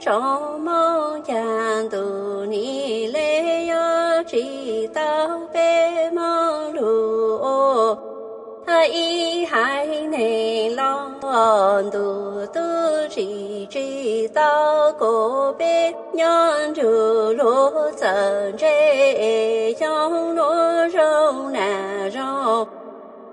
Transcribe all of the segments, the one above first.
tsoom Hmoob, cas ntuj nim le yuav tsis tau peb Hmoob lug ua ib haiv neeg los ntuj tub tsis tsis tau kuas peb nyob nrug luag txawm ntse xyoo luag zoo nas zoo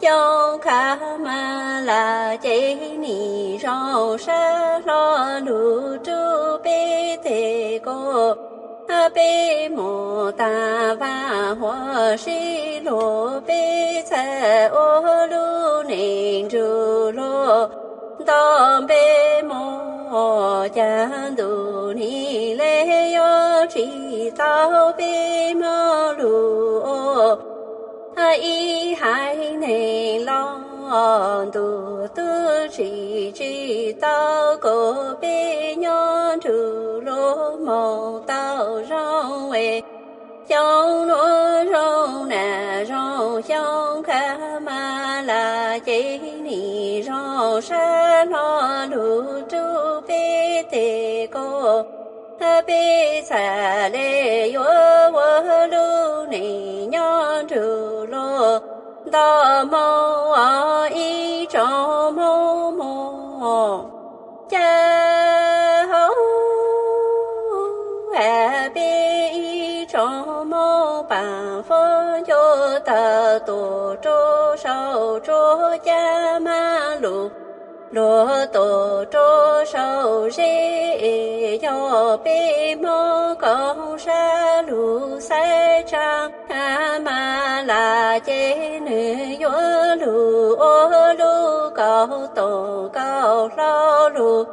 xyoo kha mas las ces nim zoo sab hlo lug rua peb tes kuas peb mus taag vaaj huam sib luag peb txhad ua lub neej nrug luag nto npe mus, cas ntuj nim le yuav tsis tau peb Hmoob lug ua ib haiv neeg los ntuj tub tsis tsis tau kuas peb nyob nrug luag moog tau zoo es xyoo luag zoo nas zoo xyoo kha mas las ces nim zoo sab hlo lug rua peb tes kuas peb txhad le yuav ua lub neej nyob nrug luag nto moo ib tsoom Hmoob mus. Cas hauv peb ib tsoom Hmoob paam fuab ncua tawm tuaj rua saum tsuas caj mab lug, luag tuaj rua saum zeb, yog peb Hmoob koom sab lug xaiv tsaa mas las ces nwg yuav lug ua lub kaum toom kaum hlau lug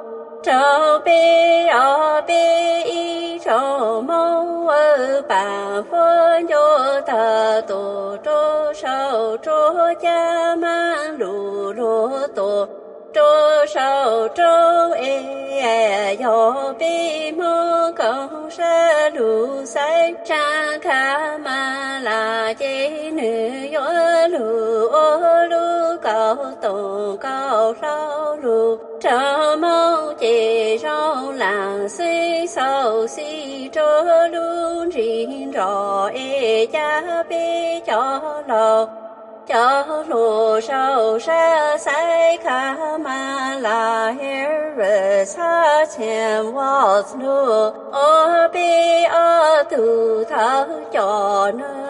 rau peb os. Peb ib tsoom Hmoob paam fuab ncua tawm tuaj rua saum tsuas caj mab lug, luag tuaj rua saum roob es yog peb Hmoob koom sab lug xaiv tsaa kha mas las ces nwg yuav lug ua lub kaum toom kaum hlau lug rau Hmoob ces zoo laam xwb xauj xij rua lub ntsig nrog es ca peb cov laug cov hluas saum sab xaiv kha mas las Harris Hutchins Watts lug ua peb ob tug thawj coj na.